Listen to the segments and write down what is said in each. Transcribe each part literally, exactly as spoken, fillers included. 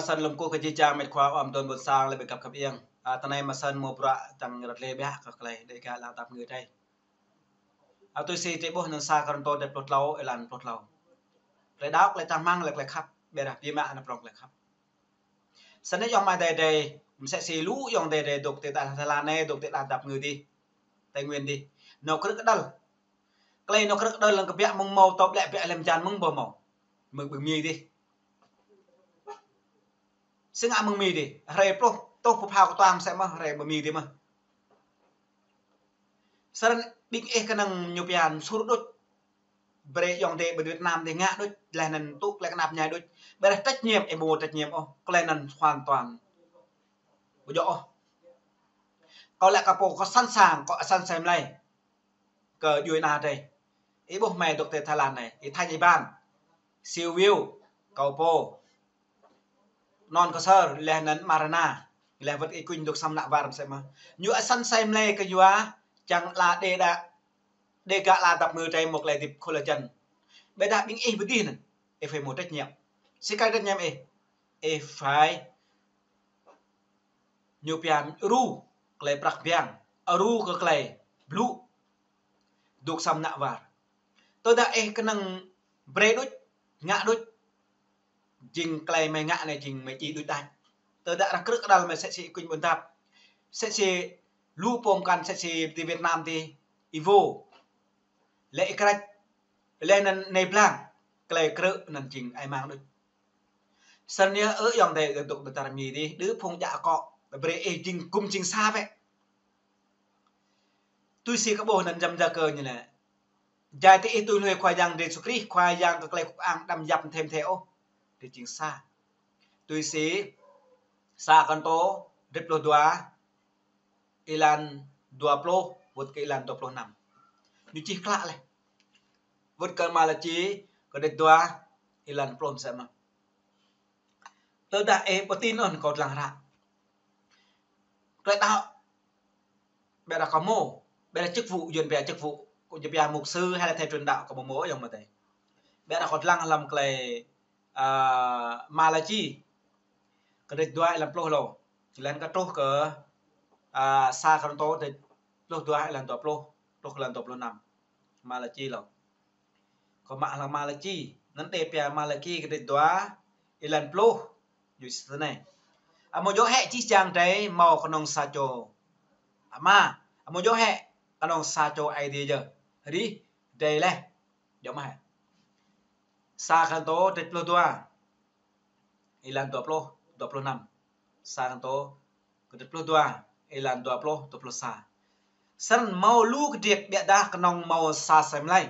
Săn lŏm kơ jih jang met khua ôm tơnap ƀôn sang lĕ ƀing găp kăp iăng. A, tơ anai mơ̆ săn mơ̆ bruă tăng rơt lĕ biă kơ klei đe ka la tap ngư tơi. A, tui si tơƀuh anăn sa Kôrintô dêh pluh tlâo, êlan pluh tlâo. Klei đaŏ, klei tang hmăng, lĕ klei khăp, ƀiădah biă mă anăn prŏng klei khăp. Săn anei yŏng amai adei, msĕ si lu yŏng adei dôk ti ta Thái Lan anei, dôk ti ta tap ngư dih, Tây Nguyên dih. Nao krư̆ kơđăl. Klei nao krư̆ kơđăl lăng kơ biă mơ̆ng mâo tŏp lĕ biă lăm jan mơ̆ng ƀu mâo. Mơ̆ng ƀing Mi dih. Si ngă mơ̆ng Mi dih. Hrơi pluh, tuh pơphao kơtuang msĕ mơ̆, hrơi ƀing Mi dih mơ̆. Săn ƀing ih kơnơ̆ng ñu pia msur đôč. Brei yŏng adei ƀing Việt Nam dih ngă đôč, leh anăn tŭ klei knap mñai đôč. Ƀiădah trách nhiệm, ih ƀu trách nhiệm ôh, klei anăn hoàn toàn ƀu djŏ ôh. Kâo lĕ kâo pô, kâo sẵn sàng, kâo săn asei mlei kơ djuê ana adei. Ih ƀuh mơi dôk ti Thái Lan anei, ih Thanh, ih Ban, Siu Wiu, kâo pô, Non Ksor, leh anăn Marana, leh wơ̆t ih kuñ dôk sang anăp war msĕ mơ̆. Ñu săn asei mlei kơ yua, čang la đe đa, đe ka la tap ngư tơi mâo klei hơdip khul jăn. Ƀiădah ƀing ih ƀu dih anăn, ih phải mâo trách nhiệm. Si klei trách nhiệm ih, ih phải ñu pia ru klei prăk biang, ru kơ klei blŭ, dôk sang anăp war. Tơdah ih kơnơ̆ng brei đôč, ngă đôč, jing klei mơi ngă anei jing mơi djai đôč đač. Tơdah arăng krư̆ kơđăl mơi msĕ si kuñ ƀôn tap. Msĕ si lu pô mkăn msĕ si ti Việt Nam dih, ih vô. Lĕ ih krăč, leh anăn anei blang, klei krư̆ anăn jing ai mang đôč. Săn anei ơ yŏng adei dôk ti čar Mi dih, đơ phung djă akŏ, brei ih jing gum jing sa wĕ. Tui si kơ ƀuh anăn jăm jơkơ ñu lĕ. Jai ti ih tui hluê Khua Yang Yêsu Krist, Khua Yang kơ klei kơkuh ang đăm yap mthê mthê ôh. Ti jing sa. Tui si sa Kôrintô, dêh pluh dua, êlan dua pluh, wơ̆t kơ êlan dua pluh năm. Ñu čih klă leh. Wơ̆t kơ Malaki, kơ dêh dua, êlan pluh msĕ mơ̆. Tơdah ih ƀu tin ôh kâo dlăng hră. Klei đaŏ, ƀiădah kâo mâo, ƀiădah chức vụ, yuăn pia chức vụ, kâo či pia mục sư hay là thầy truyền đạo, kâo ƀu mâo yŏng amai adei. Ƀiădah kâo dlăng hlăm klei, a, Malaki, kơ dêh dua êlan pluh hlâo. Leh anăn kơ truh kơ, a, sa Kôrintô dêh pluh dua êlan dua pluh, truh kơ êlan dua pluh năm. Malaki hlâo. Kâo mă hlăm Malaki, anăn đe pia Malaki kơ dêh dua, êlan pluh, ñu čih snei. Amâo djŏ hĕ jih jang drei mâo knŏng sa čô Ama, amâo djŏ hĕ knŏng sa čô Aê Diê yơh. Rih drei leh. Djŏ mơ̆ hĕ. Sa Kôrintô dêh pluh dua, êlan dua pluh, dua pluh năm. Sa Kôrintô kơ dêh pluh dua, êlan dua pluh, dua pluh sa. Săn mâo lu kơdriêk ƀiădah knŏng mâo sa asei mlei.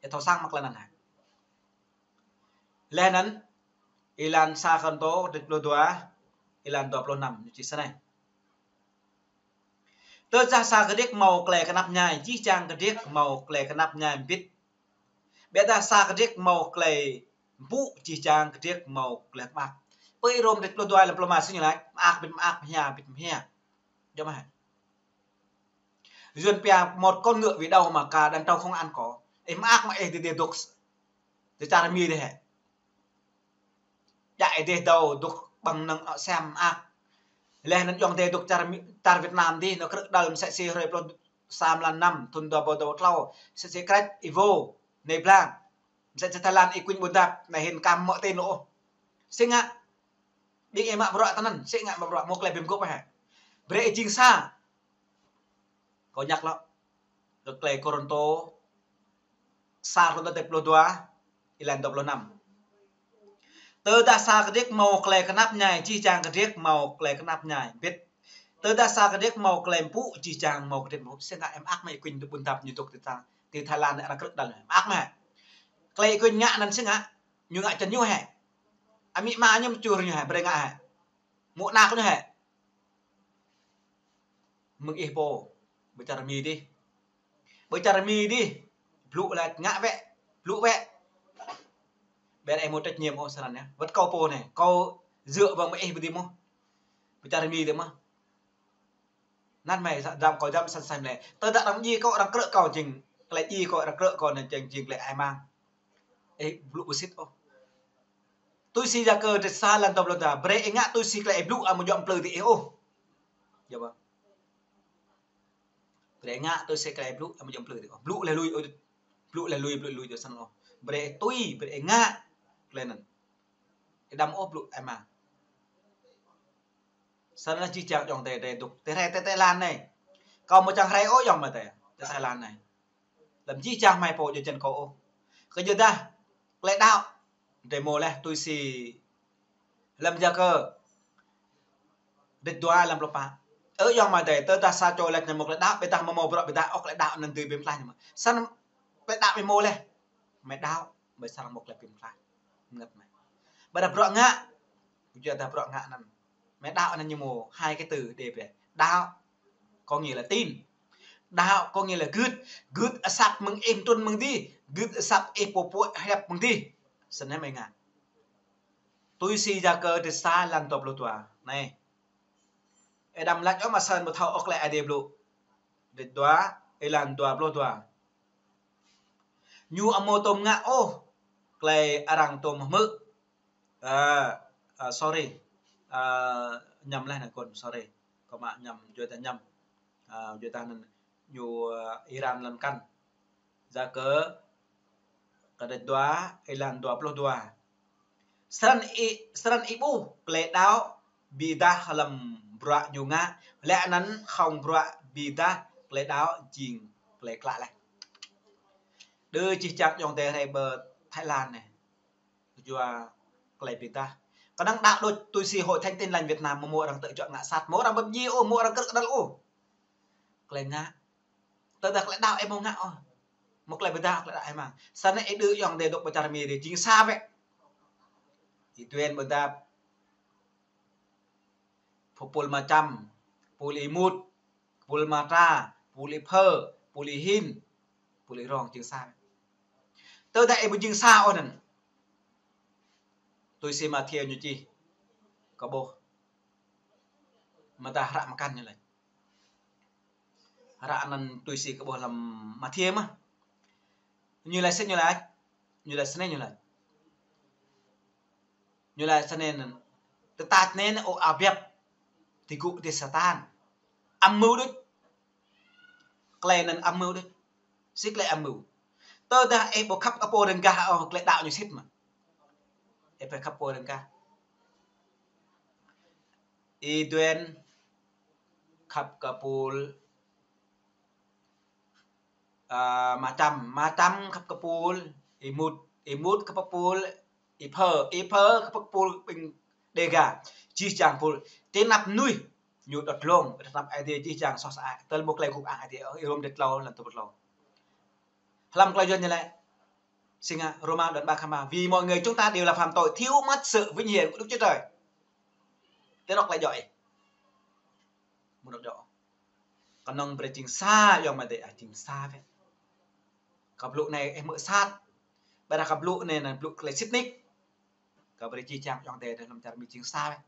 Ih thâo săng mơ̆ klei anăn hă. Leh anăn, êlan sa Kôrintô dêh pluh dua, êlan dua pluh năm, ñu čih snei. Tơdah sa kơdriêk mâo klei knap mñai, jih jang kơdriêk mâo klei knap mñai mbĭt. Ƀiădah sa kơdriêk mâo klei mpŭ, jih jang kơdriêk mâo klei mơak. Pơ Rôm dêh pluh dua êlan pluh êma sĭt ñu lač, mơak mbĭt mơak, mhia mbĭt mhia. Djŏ mơ̆ hĕ. Yuăn pia một con ngựa vì đau mà cả đàn trâu không ăn cỏ. Ih mơak mơ̆ ih dêh dêh dôk ti čar Mi dih hĕ. Djai dêh dâo dôk ƀơ̆ng năng nŏ sem mơak. Leh anăn yŏng adei dôk čar Mi, čar Việt Nam dih, nao krư̆ kơđăl msĕ si hrơi pluh sa mlan năm, thŭn dua êbâo dua pluh tlâo, msĕ si krăč ih vô, anei blang. Msĕ si Thái Lan ih kuñ ƀôn tap, anei hĭn kăm mâo tin ôh. Si ngă, ƀing ih mă bruă tơ anăn, si ngă mă bruă mâo klei bi mguôp hĕ. Brei ih jing sa. Kâo ñăk lŏ. Kơ klei Kôrintô, sa Kôrintô dêh pluh dua, êlan dua pluh năm. Tơdah sa kơdriêk mâo klei knap mñai, jih jang kơdriêk mâo klei knap mñai mbĭt. Tơdah sa kơdriêk mâo klei mpŭ, jih jang mâo kơdriêk mpŭ. Si ngă ih mơak mơ̆ ih kuñ dôk ƀôn tap ñu dôk ti ta, ti Thái Lan anei arăng krư̆ kơđăl. Mơak mơ̆ hĕ. Klei ih kuñ ngă anăn si ngă, ñu ngă čăn ñu hĕ. Amĭ ama ñu mčur ñu hĕ, brei ngă hĕ. Mŭk anak ñu hĕ. Mơ̆ng ih pô, ƀơi čar Mi dih. Ƀơi čar Mi dih, blŭ lač ngă wĕ, blŭ wĕ. Ƀiădah ih mâo trách nhiệm ôh srăng yơh. Wơ̆t kâo pô anei, kâo djơ̆ ƀơ̆ng mơ̆ ih ƀu dih mơ̆. Ƀơi čar Mi dih mơ̆. Anăn mơi sa dăm kâo dăm săn săn lĕ. Tơdah arăng djai kâo, arăng krư̆ kâo jing, klei djai kâo, arăng krư̆ kâo anăn jing, jing klei ai mang. Ih blŭ ƀu sĭt ôh. Tui si Yakơ dêh sa lăn dua pluh dua, brơi ih ngă tui si klei ih blŭ, amâo djŏ mplư tơ ih ôh. Yơh ƀă. Brơi ih ngă tui si klei ih blŭ, amâo djŏ mplư tơ ih ôh. Blŭ laih lui, ơ, blŭ laih lui, blŭ lui djŏ snăn ôh. Brơi ih tui, brơi ih ngă klei anăn. Ih đăm ôh blŭ ih mă. Snăn jih jang ayŏng adơi, adơi dôk tơ hrơi tơ Thái Lan anei. Kâo amâo čiăng hrơi ôh ayŏng amai adơi, tơ Thái Lan anei. Lăm jih jang hmei pô djŏ jăn kâo ôh. Kơ yua dah klei đăo drei mâo laih tui si lăm Yakơ dêh dua lăm pluh pă. Ơ ayŏng amai adơi, tơdah sa čô lač ñu mâo klei đăo, ƀiădah amâo mâo bruă ƀiădah ôh, klei đăo anăn dưi bi mtlaih ñu mơ̆? Snăn klei đăo mâo laih. Mâo đăo, ƀiădah srăng mâo klei bi mtlaih. Ngă mơ̆? Ƀiădah bruă ngă, kơ yua dah bruă ngă anăn. Mâo đăo anăn ñu mâo hai cái từ đê bê. Đăo có nghĩa là tin. Đăo có nghĩa là gưt. Gưt asăp mơ̆ng ih mtrŭn mơ̆ng dih. Gưt asăp ih pô pô hiăp mơ̆ng dih. Snăn mâo ngă. Tui si Yakơ dêh sa lăn dua pluh dua. Anei. Ih đăm lač ôh mă snăn ƀu thâo ôh klei Aê Diê blŭ. Dêh dua, êlan dua pluh dua. Ñu amâo tuôm ngă ôh klei arăng tuôm hmư̆. Ơ, ơ, sorry. Ơ, ñăm laih anăn kŏn, sorry. Kâo mă ñăm, djuai dah ñăm. Ơ, djuai dah anăn ñu, ơ, Iran lăn kăn. Yakơ, kơ dêh dua, êlan dua pluh dua. Snăn ih, snăn ih ƀuh klei đăo bi êdah hlăm bruă ñu ngă, leh anăn hŏng bruă bi êdah klei đăo jing klei klă laih. Đơ jih jang ayŏng adơi hrei ƀơi Thái Lan anei. Yua klei bi êdah. Kơnơ̆ng đăo đôč tui si Hội Thánh Tin Lành Việt Nam, mâo mâo arăng tơjuă ngă sat, mâo arăng bơp djiê ôh, mâo arăng krư̆ kơđăl ôh. Klei ngă. Tơdah klei đăo ih mâo ngă ôh. Mâo klei bi êdah klei đăo ih mă. Snăn ih đơ ayŏng adơi dôk ƀơi čar Mi dih jing sa wĕ. Ih duen ƀơi dap. Pul Mčăm, pul Imut, pul Matra, pul Iphơ, pul Ihin, pul Irong jing sa. Tơdah ih ƀu jing sa ôh anăn. Tui si Mathiơ ñu čih. Kơ ƀuh. Mơ̆ dah hră mkăn ñu lač. Hră anăn tui si kơ ƀuh hlăm Mathiơ mơh. Ñu lač sĭt ñu lač. Ñu lač snei ñu lač. Ñu lač snei anăn. Tơtač anei anăn ơ abiăp. Ti gŭ ti Satan. Âm mưu đôč. Klei anăn âm mưu đôč. Si klei âm mưu. Tơdah ih ƀu khăp kơ pô riêng gah ôh klei đăo ñu sĭt mơ̆. Ih phải khăp pô riêng gah. Ih duen khăp kơ pul, ơ, Mčăm, Mčăm khăp kơ pul Imut, Imut khăp kơ pul Iphơ, Iphơ khăp kơ pul ƀing Đêga. Jih jang pul. Ti anăp mnuih ñu đŏt lông, ti anăp Aê Diê jih jang soh sơăi. Tơl mâo klei gŭk ang Aê Diê, ơ, Rôm dêh tlâo lăn dua pluh tlâo. Hlăm klei Yuăn ñu lač. Si ngă Rôma đoạn ba khăm ba. Vì mọi người chúng ta đều là phạm tội, thiếu mất sự vinh hiển của Đức Chúa Trời. Ti anôk klei djŏ ih. Mâo anôk djŏ. Kơnơ̆ng brơi jing sa, ayŏng amai adơi, ah, jing sa wĕ. Kơ blŭ anei ih hmư̆ sat. Ƀiădah kơ blŭ anei anăn blŭ klei sĭt nik. Kơ brơi jih jang ayŏng adơi hlăm čar Mi jing sa wĕ.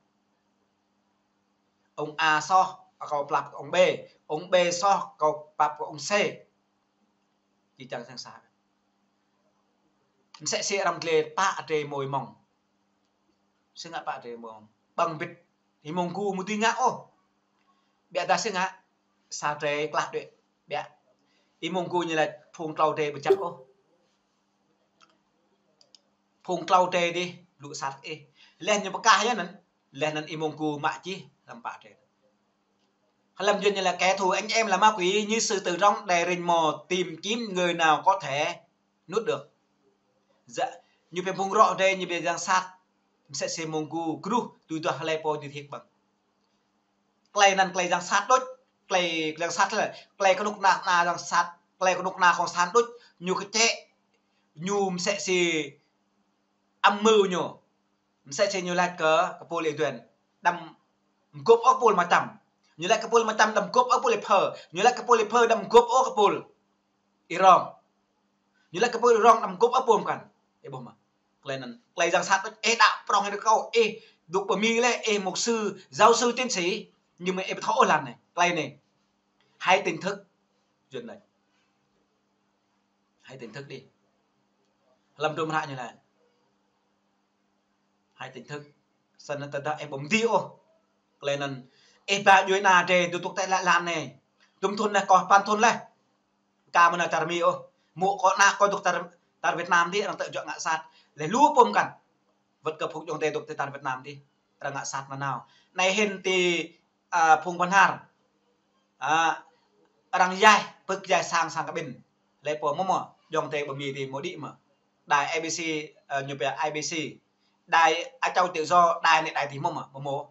Ông A soh, kâo pap kơ ông B. Ông B soh, kâo pap kơ ông C. Jih jang jing sa. Msĕ si arăng dleh pă drei mâo êmông. Si ngă pă drei mâo êmông. Ƀơ̆ng bĭt. Êmông gu mâo dưi ngă ôh. Ƀiădah si ngă. Sa drei klah đuĕ. Ƀiă. Êmông gu ñu lač phung tlâo drei ƀu jăk ôh. Phung tlâo drei dih, blŭ sat ih. Leh ñu pơkah yơh anăn. Leh anăn êmông gu mă čih hlăm pă drei. Hlăm Yuăn ñu lač kẻ thù anh em là ma quỷ, như sư tử rống đe rên mò tìm kiếm người nào có thể nuốt được. Yơh, ñu pia phung rŏ drei ñu pia yang sat. Msĕ si êmông gu gruh tui duah hlei pô ñu thiăk ƀơ̆ng. Klei anăn klei yang sat đôč, klei yang sat lĕ, klei kơnuk kơna, kơna yang sat, klei kơnuk kơna cộng sản đôč, ñu kơčĕ, ñu msĕ si âm mưu ñu. Msĕ si ñu lač kơ, kơ pul Êđen. Đăm mgôp ôh pul Mčăm. Ñu lač kơ pul Mčăm đăm mgôp ôh pul Iphơ. Ñu lač kơ pul Iphơ đăm mgôp ôh kơ pul Irong. Ñu lač kơ pul Irong đăm mgôp ôh pul mkăn. Ih ƀuh mơ̆. Klei anăn. Klei yang sat, ih đăo prŏng hĭ kâo, ih dôk ƀơi Mi lĕ, ih mục sư, giáo sư, tiến sĩ. Nhưng mà ih ƀu thâo ôh lăn anei. Klei anei. Hãy tỉnh thức. Yuăn lač. Hãy tỉnh thức đi. Hlăm hdruôm hră ñu lač. Hai tỉnh thức. Săn tơdah ih ƀu mơdi ôh. Klei anŭn ih ba djuai ania drei dŏ dŏ tơ lăn anai. Dŭm thŭn laih, kơ păn thŭn laih. Ka mơ̆n čar Mi ôh. Mơ̆ kơ ană kơ dŏ čar, čar Việt Nam dih, arăng tơ juă ngă sat. Laih lu pơm kăn. Wơ̆t kơ phung djuai ania dŏ tơ čar Việt Nam dih, arăng ngă sat nanao. Anai hĭn ti, a, phung Bahnar. A, arăng yaih, pơ̆k yaih sang sang kơ ƀing. Laih pô mơ̆ mơ̆, djuai ania ƀu mơdi mơ̆ đĭ mơ̆. Đài A B C, a, ñu pia I B C. Đài Á Châu Tự Do, đài anai đài dih mơ̆ mơ̆, mơ̆ mơ̆.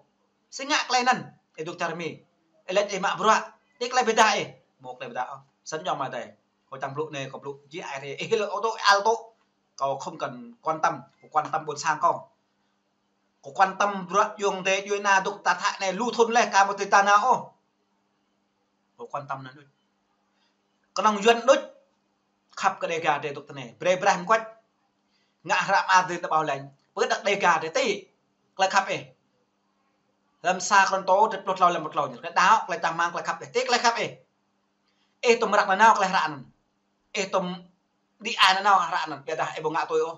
Sĭt ngă klei anŭn, ih dŏ čar Mi. Ih lĕ ih mă bruă, ti klei ƀiă ih. Mơ̆ klei ƀiă ôh. Săn djŏ mă đơi. Kâo čang blŭ anai, kâo blŭ jih ai rê. Ih lĕ ô tô, al tô. Kâo không cần quan tâm, kâo quan tâm ƀôn sang kâo. Kâo quan tâm bruă djuai ania, djuai ania dŏ tơ Thái anai lu thŭn laih, ka mơ̆ tơ tơ nao ôh. Kâo quan tâm anŭn đôč. Kơnơ̆ng Yuan đôč. Khăp kơ Dega drei dŏ tơ anai. Brei brei mơ̆ kơč. Ngă hră mơar drei tơ ƀâo lĕng. Pơ đăk Dega drei ti. Klei khăp ih. Lăm sa Kôrintô, tơpluh tlâo lăm pluh tlâo ñu. Klei đaŏ, klei čang rơmang, klei khăp ih. Ti klei khăp ih. Ih tŭm răk nanao klei hră anŭn. Ih tŭm đĭ ai nanao hră anŭn. Ƀiădah ih ƀu ngă tui ôh.